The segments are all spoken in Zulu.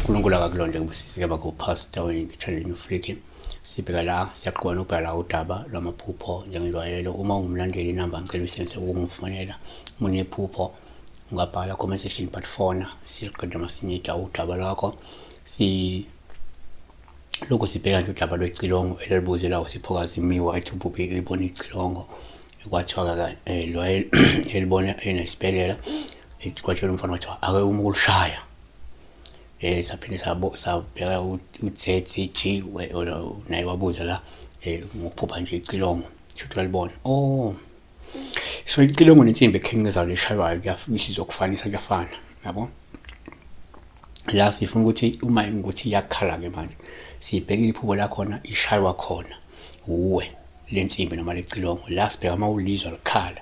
uNkulunkulu akakulonde kubusise ke bakupastor wengitshela Friki. Sibheka la, siyaqhubeka nokubheka la udaba lwamaphupho njengenjwayelo. Uma ungumlandeli, inamba ngicela uyisebenzise ukungifonela. Uma unephupho ungabhala comment section, but fona siliqede masinyida udaba lwakho. Si lokhu sibheka nje udaba lwecilongo elalibuzelwa uSiphokazi Miwa, ethi uphuphe ibona icilongo, kwathiwa lo elibona enesibhedlela, kwatshela umfana kwathiwa ake uma ukulushaya. Saphinde sabheka u-ZCG, naye wabuza la ngokuphupha nje icilongo, shuthi walibona. Oh, so icilongo nensimbi ekhencezayo leshaywayo kuyafuniswa, kuyafana, yabo. La sifuna ukuthi uma ukuthi iyakhala-ke manje, sibhekile iphupho lakhona ishaywa khona uwe lensimbi noma lecilongo. La sibheka uma ulizwa likhala,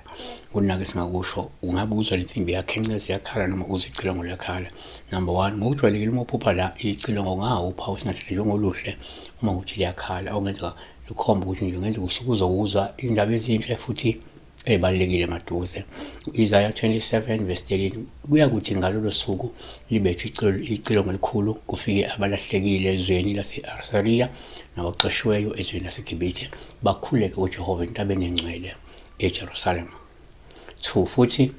kunake singakusho ungabe uzwa lensimbi iyakhenceza iyakhala noma uzwa icilongo liyakhala. Number one, ngokujwayelekile uma uphupha la icilongo ngawuphawu singathi njengoluhle uma ukuthi liyakhala, okungenzeka lukhomba ukuthi nje kungenzeka usuke uzokuzwa iy'ndaba ezinhle futhi ey'balulekile maduze. Isaiah 27 verse 13, kuyakuthi ngalolo suku libethwe icilongo elikhulu, kufike abalahlekile ezweni lase-Asiriya nabaxoshiweyo ezweni laseGibithe, bakhuleke kuJehova entabeni engcwele eJerusalema. 2 futhi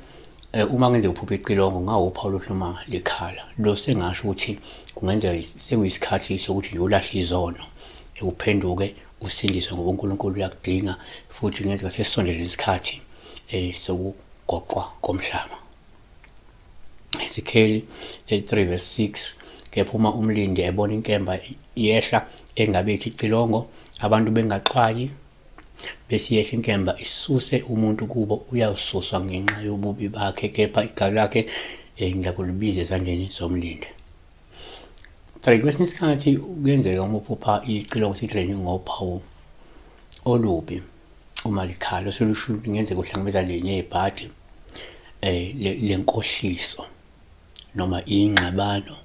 uma kungenzeka uphuphe icilongo ngawuphawu oluhle uma likhala, lo sengasho ukuthi kungenzeka sekuyisikhathi sokuthi nje ulahle izono, uphenduke usindiswe ngoba uNkulunkulu uyakudinga, futhi kungenzeka sesisondele isikhathi sokugoqwa komhlaba. Ezekiel 33 verse 6, kepha uma umlindi ebona inkemba yehla engabethi icilongo, abantu bengaxwayi, bese yehla inkemba isuse umuntu kubo, uyawususwa ngenxa yobubi bakhe, kepha igazi lakhe ngiyakulibiza ezandleni zomlindi. 3 kwesinye isikhathi kuyenzeka uma uphupha icilongo sithi njengophawu olubi uma likhala, oselusho ukuthi kungenzeka uhlangabezane nebhadi lenkohliso noma ingxabano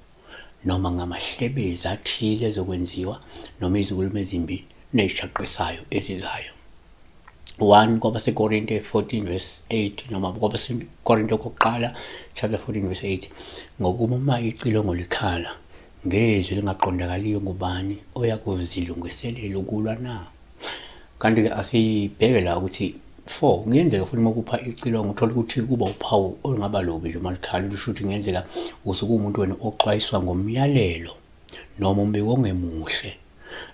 noma ngamahlebezi athile ezokwenziwa noma izinkulumo ezimbi nezishaqisayo ezizayo. 1 kwabaseKorinte 14 verse 8 noma kwabaseKorinte kokuqala chapter 14 verse 8, ngokuba uma icilongo likhala ngezwi lingaqondakaliyo, ngubani oyakuzilungiselela ukulwa na? Kanti-ke asibheke la ukuthi 4 kuyenzeka futhi uma kupha icilongo uthole ukuthi kuba uphawu olungaba lubi nje uma likhala, lusho ukuthi kungenzeka usuke uwumuntu wena oxwayiswa ngomyalelo noma umbiko ongemuhle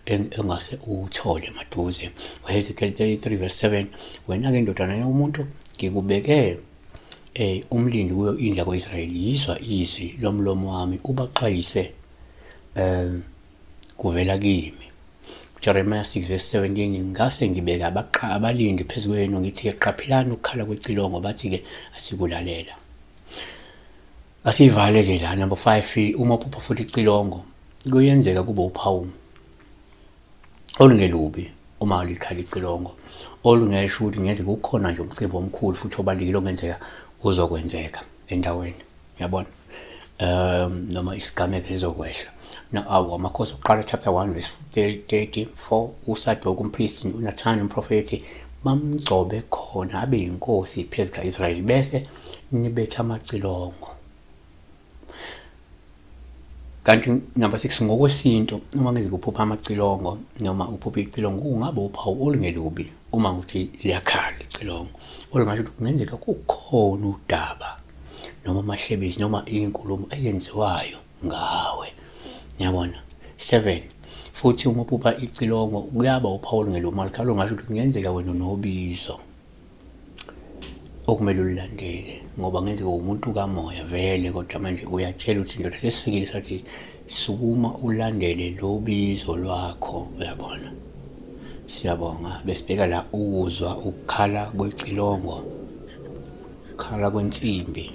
engase uwuthole maduze. Ezekiel 33 verse 7, wena-ke ndodana yomuntu, ngikubeke umlindi kuyo indlu yakwa-Israyeli, yizwa izwi lomlomo wami ubaxwayise kuvela kimi. Jeremiah 6 verse 17, ngase ngibeka abalindi phezu kwenu, ngithi-ke qaphelani ukukhala kwecilongo, bathi-ke asikulalela. Asivale-ke la. Number 5, uma uphupha futhi icilongo, kuyenzeka kube uphawu olungelubi uma likhala icilongo, olungesho ukuthi kungenzeka kukhona nje umcimbi omkhulu futhi obalulekile ongenzeka uzokwenzeka endaweni, uyabona, noma isigameko esizokwehla. Awu, Amakhosi okuqala chapter 1 verse 34, uSadoki umpristi uNathani umprofethi bamgcobe khona abe yinkosi phezu ka-Israyeli, bese nibetha amacilongo. Kanti number 6, ngokwesintu uma ngeze kuphupha amacilongo noma uphupha icilongo, kungaba uphawu olungelubi uma ukuthi liyakhala icilongo, olungasho ukuthi kungenzeka kukhona udaba noma amahlebezi noma inkulumo eyenziwayo ngawe, ngiyabona. 7 futhi uma uphupha icilongo kuyaba uphawu olungelubi uma likhala, olungasho ukuthi kungenzeka wena unobizo okumele ululandele, ngoba kungenzeka umuntu kamoya vele, kodwa manje uyatshela ukuthi ndoda sesifikile sathi sukuma ulandele lo bizo lwakho, uyabona. Siyabonga. Besibheka la ukuzwa ukukhala kwecilongo, ukukhala kwensimbi.